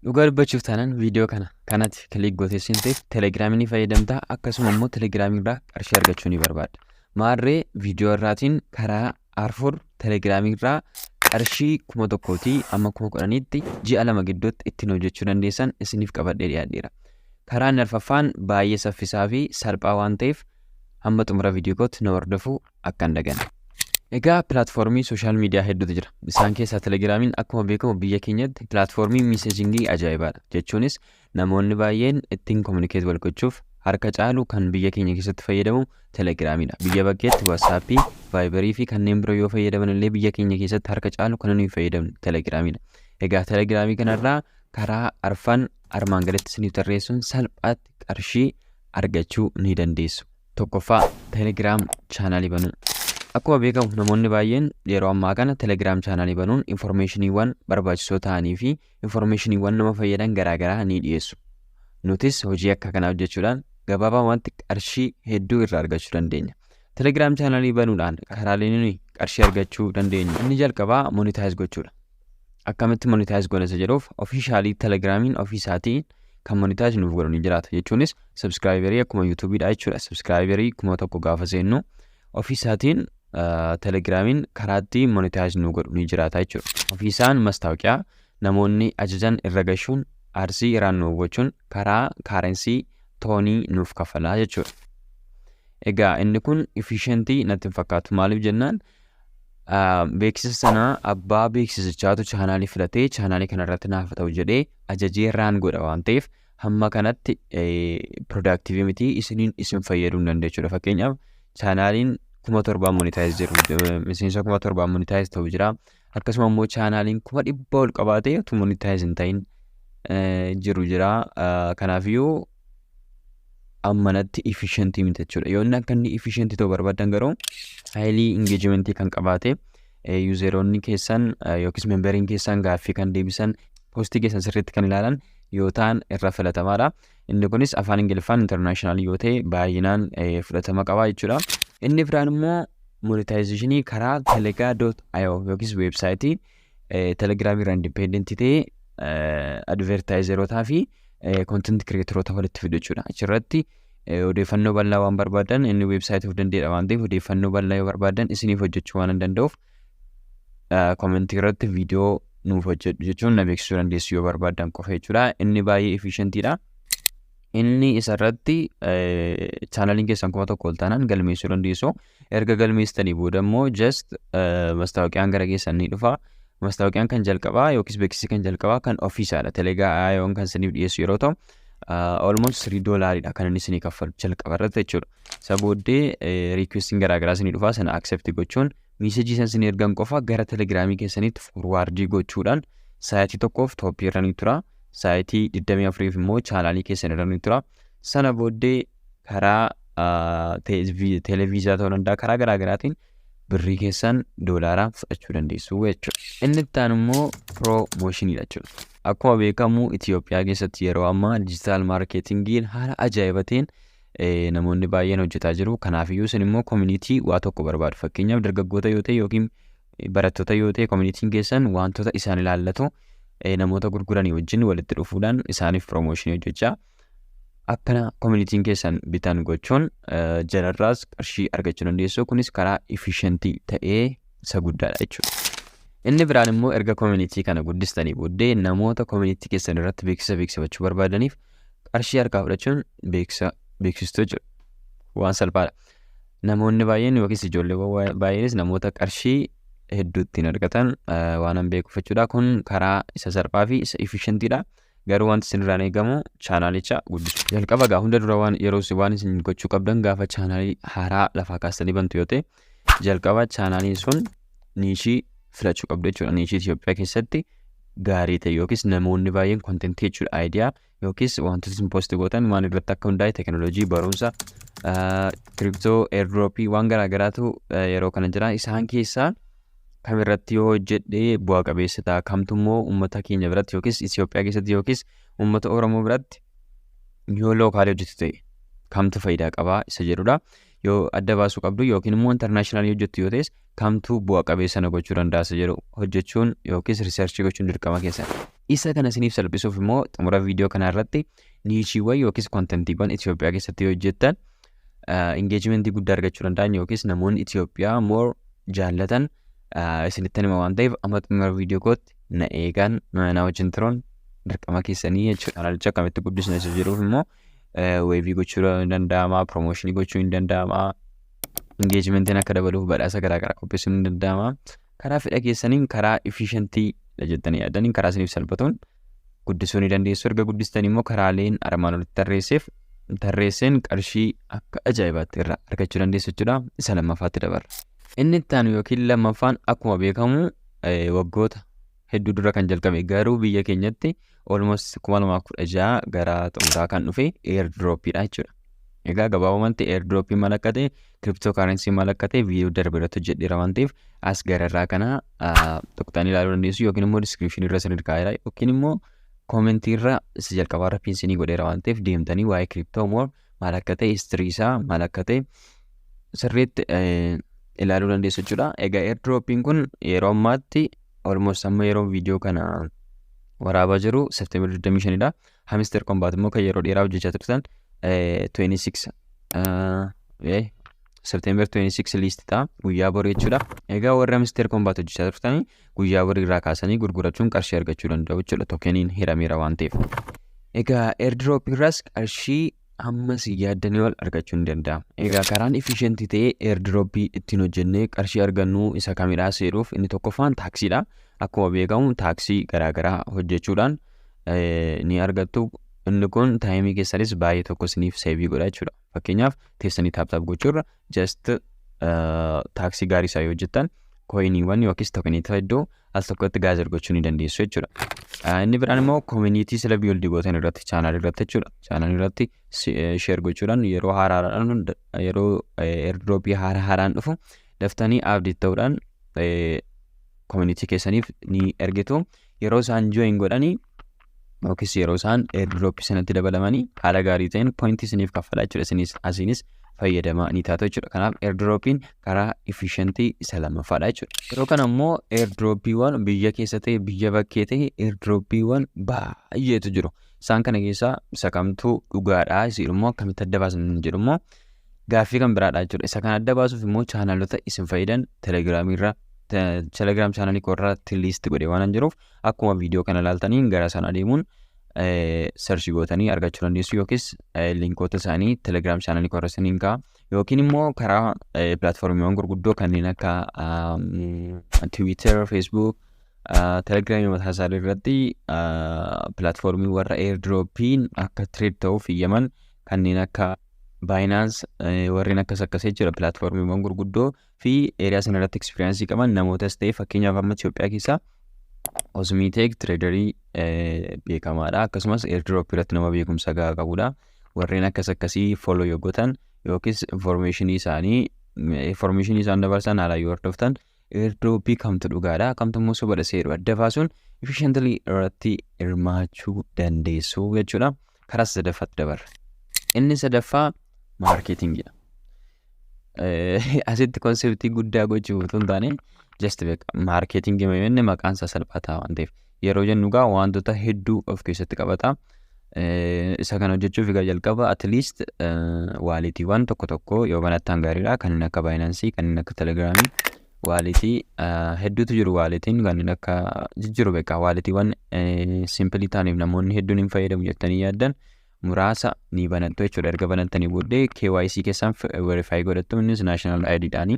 Dhugaa dubbachuuf taanaan, viidiyoo kana kanatti click gootee seenteef Telegramii ni fayyadamta, akkasuma immoo Telegramii irraa qarshii argachuu ni barbaadda. Maarree, viidiyoo irraatiin karaa afur Telegramii irraa qarshii 1000tii amma 10,000tti ji'a 2 gidduutti ittiin hojjechuu dandeessan isiniif qabadhee dhiyaadheera. Karaan arfaffaan baay'ee saffisaa fi salphaa waan ta'eef, hamma xumura viidiyoo kootti na hordofuu akka hin daganne. Egaa, platformii social media hedduutu jira. Isaan keessaa Telegramiin akkuma beekamu biyya keenyatti platformii messagingii ajaa'ibaadha. Jechuunis namoonni baay'een ittiin communicate wal gochuuf harka caalu kan biyya keenya keessatti fayyadamu Telegramiidha. Biyya bakkeetti WhatsAppii, Viberii fi kanneen biroo yoo fayyadaman illee, biyya keenya keessatti harka caalu kan nuyi fayyadamnu Telegramiidha. Egaa, Telegramii kanarraa karaa arfan armaan gaditti isiniif tarreessuun salphaatti qarshii argachuu ni dandeessu. Tokkoffaa, Telegram channelii banuu. Akkuma beekamu, namoonni baay'een yeroo ammaa kana Telegram channelii banuun informationiiwwan barbaachisoo ta'anii fi informationiiwwan nama fayyadan garaagaraa ni dhiyeessu. Nutis hojii akka kanaa hojjechuudhaan gabaabumatti qarshii hedduu irraa argachuu dandeenya. Telegram channelii banuudhaan karaalee nuyi qarshii argachuu dandeenyu inni jalqabaa monetize gochuudha. Akkamitti monetize goona isa jedhuuf, officialii Telegramiin ofii isaatiin kan monetize nuuf godhu ni jiraata. Jechuunis subscriberii akkuma YouTubeiidha jechuudha. Subscriberii 1000 gaafa seennu ofii isaatiin Telegramiin karaatti monetize nu godhu ni jiraata jechuudha. Ofii isaan mastaawoqiyaa namoonni ajajan irra gashuun adsii irraan nuuf gochuun karaa currency TONii nuuf kaffalaa jechuudha. Egaa, inni kun efficientii natti hin fakkaatu. Maaliif jennaan, beeksisa sana abbaa beeksisichaatu channelii filatee channelii kana irratti naaf ta'u jedhee ajajee irraan godha waan ta'eef, hamma kanatti productivii miti, isiniin isin fayyaduu hin danda'u jechuudha. Fakkeenyaaf, channeliin 7,000 monetize jedhu miseensa 7,000 monetize ta'u jira. Akkasuma immoo channeliin 100,000 ol qabaatee utuu monetize hin ta'in jiru jira. Kanaafiyyuu ammanatti efficientii miti jechuudha. Yoo inni akka inni efficientii ta'u barbaadan garuu, highly engagementii kan qabaate, useroonni keessan yookiis memberiin keessan gaaffii kan deebisan, postii keessan sirriitti kan ilaalan yoo ta'an irra filatamaadha. Inni kunis afaan Ingiliffaan internationalii yoo ta'e baay'inaan fudhatama qaba jechuudha. Inni biraan immoo monetizationii karaa telega.io yookiis websiteii Telegramii irraa independentii ta'ee advertiserootaa fi content creatoroota walitti fidu jechuudha. Achirratti odeeffannoo bal'aa waan barbaadan, inni websiteii of danda'edha waan ta'eef, odeeffannoo bal'aa yoo barbaadan isiniif hojjechuu waan hin danda'uuf, commentii irratti viidiyoo nuuf hojjedhu jechuun na beeksisuu dandeessu yoo barbaadan qofa jechuudha. Inni baay'ee efficientiidha. Inni isarratti channeliin keessan 1000 ol taanaan galmeessuu dandeessu. Erga galmeessitanii booda immoo just mastaawoqiyaan gara keessan ni dhufa. Mastaawoqiyaan kan jalqabaa yookiis beeksisi kan jalqabaa kan ofiisaadha. Telega.io'n kan isiniif dhiyeessu yeroo ta'u, almost $3dha kan inni isinii kaffalu jalqaba irratti jechuudha. Isa booddee requestiin garaagaraa isinii dhufa, sana accept gochuun messageii san isinii ergan qofa gara Telegramii keessaniitti forwardii gochuudhaan sa'aatii tokkoof topii irra ni tura. Sa'aatii 24 immoo channelii keessan irra ni tura. Sana booddee karaa televiizyaa ta'uu danda'a, karaa garaagaraatiin birrii keessan doolaaraan fudhachuu dandeessu jechuudha. Inni itti aanu immoo promotioniidha jechuudha. Akkuma beekamu, Itoophiyaa keessatti yeroo ammaa digital marketingiin haala ajaa'iba ta'een namoonni baay'een hojjetaa jiru. Kanaafiyyuu isin immoo community waa tokko barbaadu. Fakkeenyaaf, dargaggoota yoo ta'e yookiin barattoota yoo ta'e, communityn keessan wantoota isaan ilaallatu namoota gurguranii wajjin walitti dhufuudhaan isaaniif promotionii hojjechaa akkana communityn keessan bitan gochuun jalarraas qarshii argachuu dandeessu. Kunis karaa efficientii ta'ee isa guddaadha jechuudha. Inni biraan immoo, erga community kana guddistanii booddee, namoota community keessan irratti beeksisa beeksifachuu barbaadaniif qarshii harkaa fudhachuun beeksisa beeksistuu jechuudha. Waan salphaadha. Namoonni baay'een yookiis ijoollee baay'eenis namoota qarshii hedduu ittiin argatan waan an beekuuf jechuudha. Kun karaa isa salphaa fi isa efficientiidha. Garuu wanti isin irraan eegamu channelicha guddisu. Jalqaba gaa hunda dura waan yeroo waan isin gochuu qabdan, gaafa channelii haaraa lafaa kaastanii bantu yoo ta'e, jalqaba channeliin sun nicheii filachuu qabdu jechuudha. Nicheii Itoophiyaa keessatti gaarii ta'e yookiis namoonni baay'een contentii jechuudha, idea yookiis wantoota isin post gootan waan irratti akka hundaa'e, teekinooloojii, barumsa, crypto, airdropii, waan garaagaraatu yeroo kana jira. Isaan keessaa kamirratti yoo hojjedhee bu'aa qabeessa ta'a, kamtu immoo uummata keenya biratti yookiis Itoophiyaa keessatti yookiis uummata Oromoo biratti yoo localii hojjetu ta'e kamtu faayidaa qabaa isa jedhudha. Yoo adda baasuu qabdu, yookiin immoo internationalii hojjettu yoo ta'es, kamtu bu'a qabeessa na gochuu danda'a isa jedhu hojjechuun yookiis researchii gochuun dirqama keessan. Isa kana isiniif salphisuuf immoo xumura viidiyoo kanaa irratti nicheiiwwan yookiis contentiiwwan Itoophiyaa keessatti hojjettan engagementii guddaa argachuu danda'an yookiis namoonni Itoophiyaa more jaallatan isinitti hima waan ta'eef, amma xumura viidiyoo kootti na eegaan, na wajjin turuun dirqama keessanii jechuudha. Chaanalicha akkamitti guddisna isa jedhuuf immoo weebii gochuu ni danda'ama, promotionii gochuu ni danda'ama, engagementiin akka dabaluuf badhaasa garaagaraa qopheessuun ni danda'ama. Karaa fedha keessaniin, karaa efficientii jettanii yaadaniin, karaa isiniif salphatuun guddisuu ni dandeessu. Erga guddistanii immoo karaaleen armaan olitti tarreesseef tarreesseen qarshii akka ajaa'ibaatti irraa argachuu dandeessu jechuudha. Isa lammaffaatti dabarra. Inni itti aanu yookiin lammaffaan akkuma beekamu waggoota hedduu dura kan jalqabe, garuu biyya keenyatti almost 2016 gara xumuraa kan dhufe airdropiidha jechuudha. Egaa gabaabumatti airdropii maal akka ta'e, crypto currency maal akka ta'e viidiyoo darbe irratti hojjedheera waan ta'eef, as gararraa kana tuqxanii ilaaluu dandeessu, yookiin immoo descriptionii irra isin kaa'eera, yookiin immoo commentii irra isa jalqabaa irra pinsinii godheera waan ta'eef, deemtanii waa'ee crypto more maal akka ta'e, history isaa maal akka ta'e sirriitti ilaaluu dandeessu jechuudha. Egaa airdropiin kun yeroo ammaatti almost amma yeroo viidiyoo kana waraabaa jiru September 25 dha. Hamster Kombat immoo kan yeroo dheeraa hojjechaa turtan 26, September 26 list ta'a, guyyaa borii jechuudha. Egaa warri Hamster Kombat hojjechaa turtanii guyyaa borii irraa kaasanii gurgurachuun qarshii argachuu danda'u jechuudha. Tokeniin hirameera waan ta'eef. Egaa airdrop irraas qarshii hamma si yaaddanii ol argachuu ni danda'ama. Egaa karaan efficientii ta'ee airdropii ittiin hojjennee qarshii argannu isa kamidhaa seeruuf, inni tokkoffaan taskiidha. Akkuma beekamu taskii garaagaraa hojjechuudhaan ni argattu. Inni kun timeii keessanis baay'ee tokko isiniif saveii godha jechuudha. Fakkeenyaaf, teessanii tap tap gochuurra just taskii gaarii isaa yoo hojjettan coiniiwwan yookiis tokeniita hedduu al tokkotti gather gochuu ni dandeessu jechuudha. Inni biraan immoo community sila build gootan irratti, channel irratti jechuudha. Channel irratti share gochuudhaan yeroo haaraadhaan, yeroo airdropii haara haaraan dhufu daftanii update ta'uudhaan community keessaniif ni ergitu. Yeroo isaan join godhanii yookiis yeroo isaan airdropii sanatti dabalamanii haala gaarii ta'een pointii isiniif kaffalaa jechuudha. Isinis asiinis fayyadamaa ni taatu jechuudha. Kanaaf airdropiin karaa efficientii isa lammaffaadha jechuudha. Yeroo kana immoo airdropiiwwan biyya keessa ta'e, biyya bakkee ta'e, airdropiiwwan baay'eetu jiru. Isaan kana keessaa isa kamtu dhugaadha, isin immoo akkamitti adda baasna jedhu immoo gaaffii kan biraadha jechuudha. Isa kana adda baasuuf immoo channelota isin fayyadan Telegramii irra, Telegram channelii koo irratti list godhee waan jiruuf, akkuma viidiyoo kana ilaaltaniin gara sana adeemuun search gootanii argachuu dandeessu, yookiis linkoota isaanii Telegram channelii koo irra isiniin ka'a, yookiin immoo karaa platformiiwwan gurguddoo kanneen akka Twitter, Facebook, Telegramii mataa isaanii irratti platformii warra airdropiin akka trade ta'uuf iyyaman kanneen akka Binance, warreen akkas akkasii jechuudha. Platformiiwwan gurguddoo fi area sana irratti experienceii qaban namootas ta'e, fakkeenyaaf amma Itoophiyaa keessaa Osmiiteek traderii beekamaadha, akkasumas airdrop irratti nama beekumsa gahaa qabudha. Warreen akkas akkasii follow yoo gootan yookiis informationii isaan dabarsan haalaan yoo hordoftan, airdropii kamtu dhugaadha, kamtu immoo sobadha seeru adda baasuun efficiently irratti hirmaachuu dandeessu jechuudha. Karaa sadaffaatti dabarra. Inni sadaffaa marketingiidha. Asitti conceptii guddaa gochuu utuu hin taane, just marketingii inni maqaan isaa salphataa waan ta'eef yeroo jennu egaa wantoota hedduu of keessatti qabata. Isa kana hojjechuuf egaa jalqaba at least walletiiwwan tokko tokko yoo banattan gaariidha. Kanneen akka Binance, kanneen akka Telegramii, walletii hedduutu jiru. Walletiin kanneen akka jijjiiru beekaa walletiiwwan simpleii ta'aniif namoonni hedduun hin fayyadamu jettanii yaaddan muraasa ni banattu jechuudha. Erga banattanii booddee KYC keessan verify godhattu, innis national ID dhaani.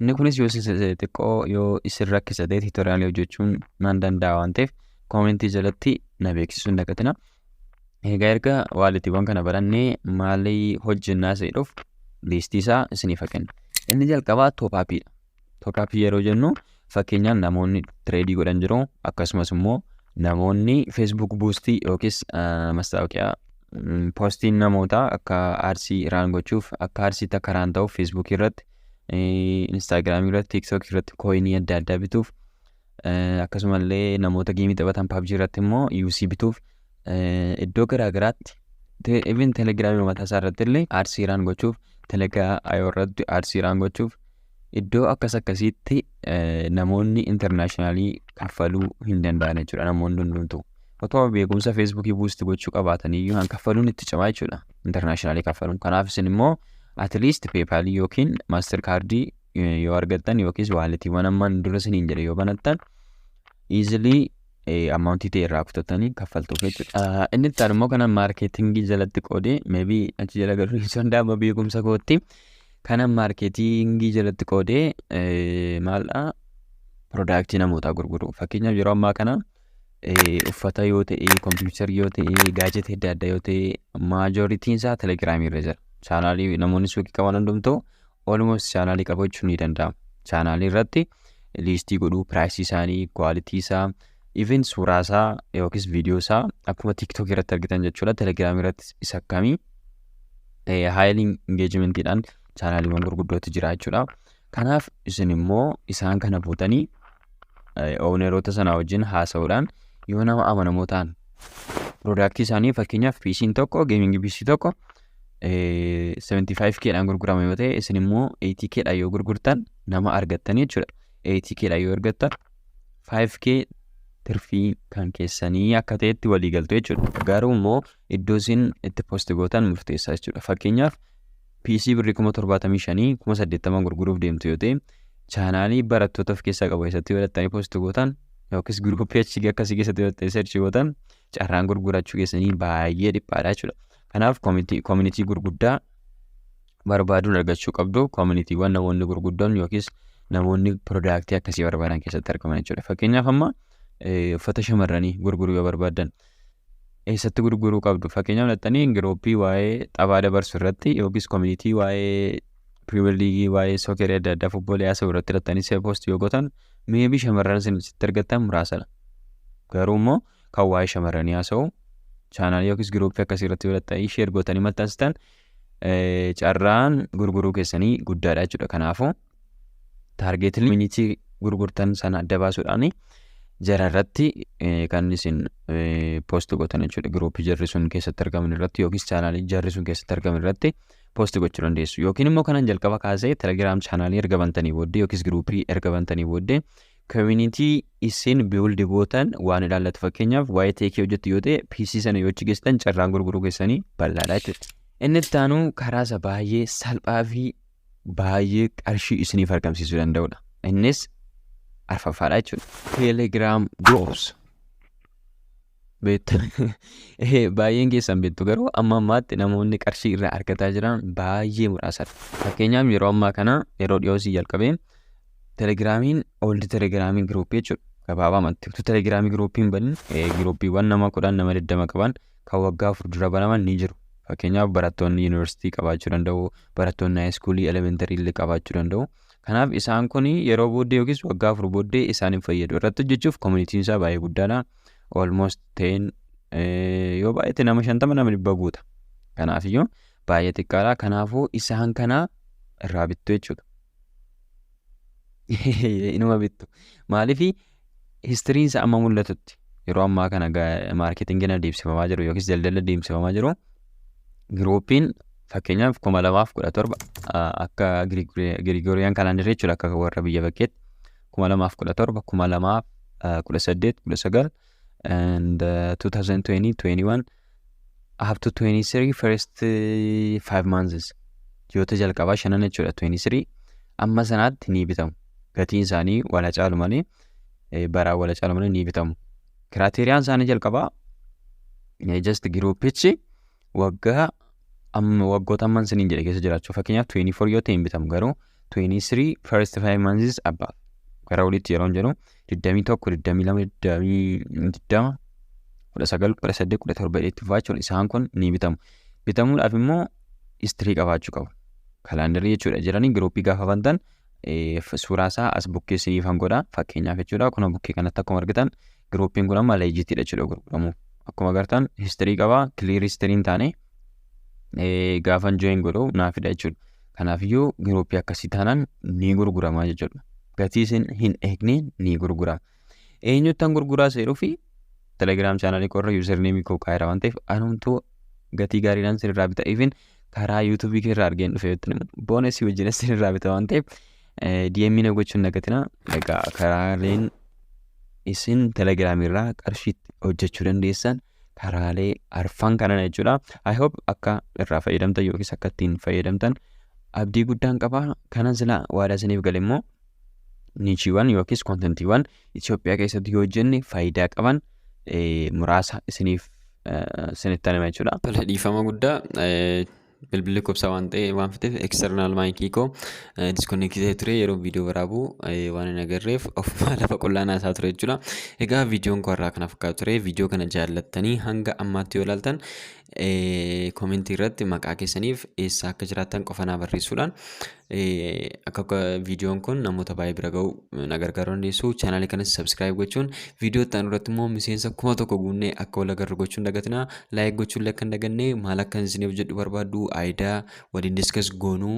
Inni kunis yoo xiqqoo yoo isin rakkisa ta'e, tutorialii hojjechuun nan danda'a waan ta'eef, commentii jalatti na beeksisuu hin dagatina. Egaa erga walletiiwwan kana barannee maalii hojjennaa jedhuuf listii isaa isiniif kenna. Inni jalqabaa top upiidha. Top upii yeroo jennu, fakkeenyaan namoonni tradeii godhan jiru, akkasumas immoo namoonni Facebook boostii yookiis mastaawoqiyaa postiin namootaa akka adsii run gochuuf, akka adsiitti akka run ta'uuf, Facebookii irratti, Instagramii irratti, TikTokii irratti coinii adda addaa bituuf, akkasumallee namoota gameii taphatan PUBG irratti immoo UC bituuf, iddoo garaa garaatti, even Telegramii mataa isaa irratti illee adsii run gochuuf, Telegram irratti adsii run gochuuf, Iddoo akkas akkasiitti namoonni international kaffaluu hin danda'an jechuudha, namoonni hundumtuu. Otoo beekumsa Feesbuukii boost gochuu qabaataniyyuu han kaffaluun itti cimaa jechuudha, international kaffaluun. Kanaaf isin immoo at least PayPalii yookiin Mastercardii yoo argattan yookiis walletiiwwan ammaan dura isiniin jedhe yoo banattan, easily amountii ta'e irraa kutatanii kaffaltuuf jechuudha. Inni itti aanu immoo kana marketingii jalatti qoodee, maybe achi jala galuu hin danda'ama beekumsa kootti. Kana marketingii jalatti qoodee maaldha? Productii namootaa gurguru. Fakkeenyaaf, yeroo ammaa kana uffata yoo ta'e, kompiitarii yoo ta'e, gadgetii adda addaa yoo ta'e, majorityn isaa Telegramii irra jira. Channelii namoonni suuqii qaban hundumtuu almost channelii qabachuun ni danda'ama. Channelii irratti listii godhuu, priceii isaanii, quality isaa, even suuraa isaa yookiis viidiyoo isaa akkuma TikTok irratti argitan jechuudha. Telegramii irratti isa akkamii highly engagementiidhaan channeliiwwan gurguddootu jira jechuudha. Kanaaf isin immoo isaan kana fuutanii owneroota sanaa wajjin haasa'uudhaan, yoo nama amanamoo ta'an, productii isaanii, fakkeenyaaf PC'n tokko, gaming PC tokko 75K dhaan gurgurama yoo ta'e, isin immoo 80K dhaan yoo gurgurtan nama argattan jechuudha. 80K dhaan yoo argattan, 5K tirfii kan keessanii akka ta'etti walii galtu jechuudha. Garuu immoo iddoo isin itti post gootan murteessaa jechuudha. Fakkeenyaaf, PC birrii 75,000, 80,000 gurguruuf deemtu yoo ta'e, channelii barattoota of keessaa qabu keessatti yoo dhattanii post gootan yookiis groupii achi akkasii keessatti yoo dhattanii search gootan, carraan gurgurachuu keessanii baay'ee dhiphaadha jechuudha. Kanaaf community gurguddaa barbaaduun argachuu qabdu. Communitywwan namoonni gurguddoon yookiis namoonni productii akkasii barbaadan keessatti argaman jechuudha. Fakkeenyaaf, amma uffata shamarranii gurguruu yoo barbaaddan eessatti gurguruu qabdu? Fakkeenyaaf, dhattanii groupii waa'ee taphaa dabarsu irratti yookiis community waa'ee Premier Leagueii, waa'ee soccerii adda addaa, footballii haasa'u irratti dhattanii post yoo gootan, maybe shamarran isin sitti argattan muraasadha. Garuu immoo kan waa'ee shamarranii haasa'u channelii yookiis groupii akkasii irratti yoo dhattanii share gootanii maxxansitan, carraan gurguruu keessanii guddaadha jechuudha. Kanaafuu targetii community gurgurtan sana adda baasuudhaan jara irratti kan isin post gootan jechuudha. Groupii jarri sun keessatti argaman irratti yookiis channelii jarri sun keessatti argaman irratti post gochuu dandeessu. Yookiin immoo kanan jalqaba kaasee, Telegram channelii erga bantanii booddee yookiis groupii erga bantanii booddee, community isin build gootan waan ilaallatu, fakkeenyaaf waa'ee techii hojjettu yoo ta'e, PC sana yoo achi geessitan carraan gurguruu keessanii bal'aadha jechuudha. Inni itti aanu karaa isa baay'ee salphaa fi baay'ee qarshii isiniif argamsiisuu danda'udha. Innis arfaffaadha jechuudha. Telegram groups. Beektu, baay'een keessan beektu, garuu amma ammaatti namoonni qarshii irraa argataa jiran baay'ee muraasadha. Fakkeenyaaf, yeroo ammaa kana, yeroo dhiyoo sii jalqabee, Telegramiin old Telegramii groupii jechuudha. Gabaabamatti utuu Telegramii groupii hin banin groupiiwwan nama 10, nama 20 qaban kan waggaa 4 dura banaman ni jiru. Fakkeenyaaf, barattoonni yuunivarsiitii qabaachuu danda'u, barattoonni high schoolii, elementary illee qabaachuu danda'u. Kanaaf isaan kun yeroo booddee yookiis waggaa 4 booddee isaan hin fayyadu. Irratti hojjechuuf communityn isaa baay'ee guddaadha. Almost 10, yoo baay'ate nama 50, nama 100 guuta. Kanaafiyyuu baay'ee xiqqaadha. Kanaafuu isaan kana irraa bittu jechuudha. Inuma bittu. Maaliif? Historyn isaa amma mul'atutti, yeroo ammaa kana marketingiin adeemsifamaa jiru yookiis daldalli adeemsifamaa jiru, groupiin fakkeenyaaf 2017 akka Gregorian calendarii jechuudha, akka warra biyya bakkeetti 2017, 2018, 19 and 2020, 21 up to 23, first 5 months, ji'oota jalqabaa shanan jechuudha, 23 amma sanaatti ni bitamu. Gatiin isaanii wala caalu malee, baraan wala caalu malee ni bitamu. Criteriaan isaanii jalqabaa just groupichi waggaa amma waggoota amman siniin jedhe keessa jiraachuu. Fakkeenyaaf, 24 yoo ta'e hin bitamu, garuu 23 first 5 months above gara olitti yeroo jedhu 21, 22, 20, 19, 18, 17 itti fufaa jechuudha. Isaan kun ni bitamu. Bitamuudhaaf immoo history qabaachuu qabu. Calendarii jechuudha jiranii groupii gaafa bantan suuraa isaa as bukkee isiniifan godha fakkeenyaaf jechuudha. Kun bukkee kanatti akkuma argitan groupiin kun amma legitiidha jechuudha gurguramu. Akkuma agartan history qaba, clear history hin taane gaafan join godhu naafidha jechuudha. Kanaafiyyuu groupii akkasii taanaan ni gurgurama jechuudha. Gatii isin hin eegne ni gurgurama. Eenyuttan gurguraa seeruu fi Telegram channelii qorra usernameii koo kaa'eera waan ta'eef, anumtuu gatii gaariidhaan sirraa bita. Even karaa YouTubeii kee irraa argeen dhufe yoo bonusii wajjin sirraa bita waan ta'eef. DM na gochuun dagatinaa. Egaa karaaleen isin Telegiraamii irraa qarshiitti hojjechuu dandeessan karaalee arfan kanana jechuudha. I hope akka irraa fayyadamtan yookiis akka ittiin fayyadamtan abdii guddaan qaba. Kanan silaa waadaa isiniif gale immoo nicheiiwwan yookiis contentiiwwan Itoophiyaa keessatti yoo hojjenne faayidaa qaban muraasa isiniif isinitti hima jechuudha. Tole, dhiifama guddaa, bilbilli kubsaa waan ta'e waan fiteef external micii koo disconnectii ture. Yeroo viidiyoo waraabuu waan hin agarreef ofuma lafa qullaa naasaa ture jechuudha. Egaa viidiyoon koo irraa kana fakkaatu ture. Viidiyoo kana jaallattanii hanga ammaatti yoo ilaaltan commentii irratti maqaa keessaniif eessa akka jiraattan qofa naa barreessuudhaan akka viidiyoon kun namoota baay'ee bira ga'u na gargaaruu dandeessu. Channelii kanas subscribe gochuun viidiyoo itti aanu irratti immoo miseensa 1000 guunnee akka wal agarru gochuun dagatinaa. Like gochuun illee akka hin daganne. Maal akka isiniif jedhu barbaaddu, idea waliin discuss goonuu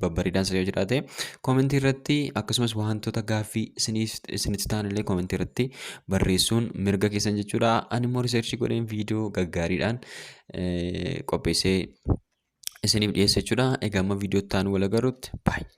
babbareedaan isa yoo jiraate commentii irratti, akkasumas wantoota gaaffii isinitti ta'an illee commentii irratti barreessuun mirga keessan jechuudha. Ani immoo researchii godheen viidiyoo gaggaariidhaan qopheessee isiniif dhiyeessa jechuudha. Egaa amma viidiyoo itti aanu wal agarrutti, baay'ee.